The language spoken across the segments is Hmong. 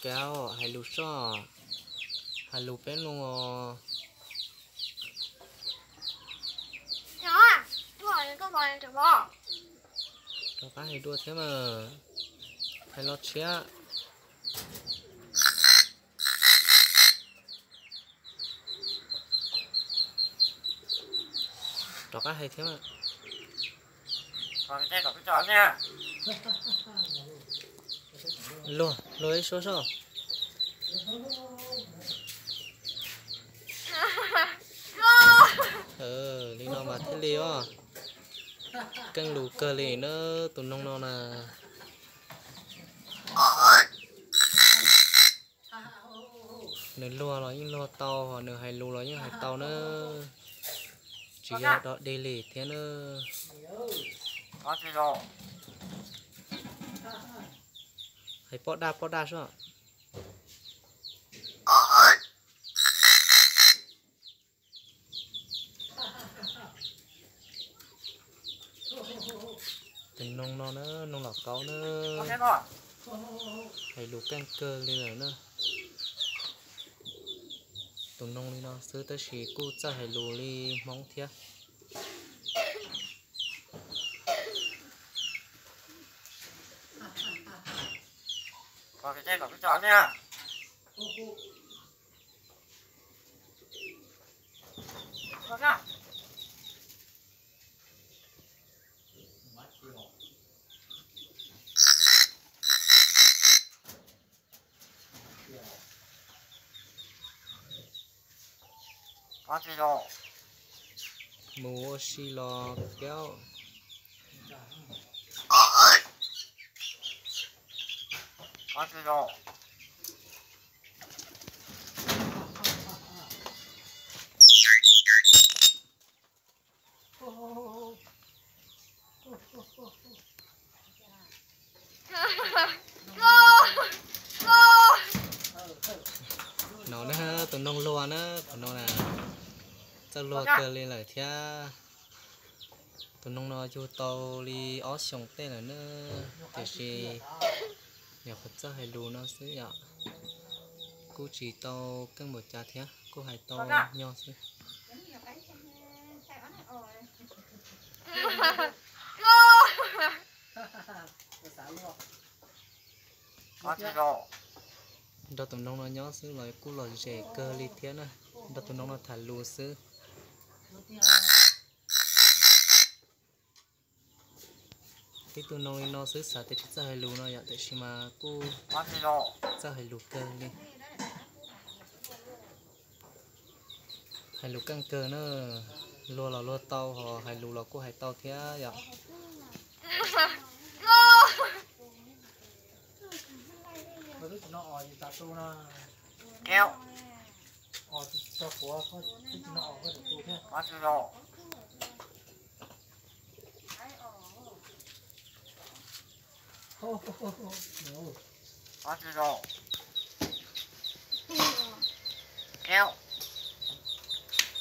Kaub, hais lus soj, hais lus peb mloog os. Rov qab hais dua thiab mas, hais los tshiab. Rov qab hais thiab. Luag, luag ib suab soj. Li no mas thiaj li os. Keej lus kawg li na, tus noog no na. Nws luag los yeej luag tau, nws hais lus los yeej hais tau na. Tsis yog dog dig li thiab na. Hais poj daj poj daj soj. Tus noog no na, noog Los Kaub na, hais lus keej kawg li lawm na. Tus noog li no xwb tab sis kuj txawj hais lus li Hmoob thiab. Mus ua si los Kaub. No na, tus noog luag na, tus no na, txawj luag kawg li lawm thiab. Tus noog no yug tau li ob xyoos tej lawm na, tiam sis nyuam qhuav txawj hais lus no xwb yom. Kuj tsis tau keej npaum cas thiab, kuj hais tau nyog xwb. Nrog tus noog no nyob xwb los kuj lom zem kawg li thiab na. Nrog tus noog no tham lus xwb. Tib tug noog li no xwb xav tias tsis txawj hais lus no yom, tiam sis mas kuj txawj hais lus kawg li. Hais lus keej kawg na, luag los luag tau, ho hais lus los kuj hais tau thiab yom.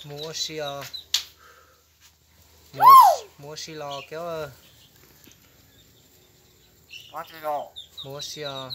Mus ua si os. Mus ua si los Kaub. Mus ua si os.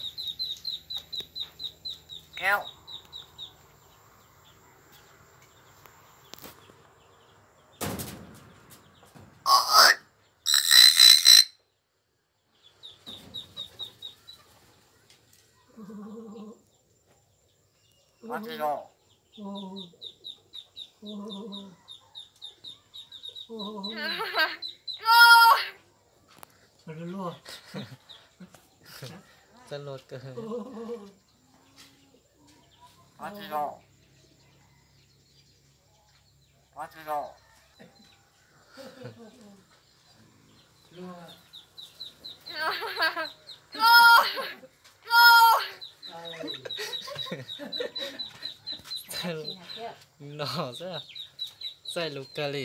Txawj luag kawg. No xwb, txawj lus kawg li.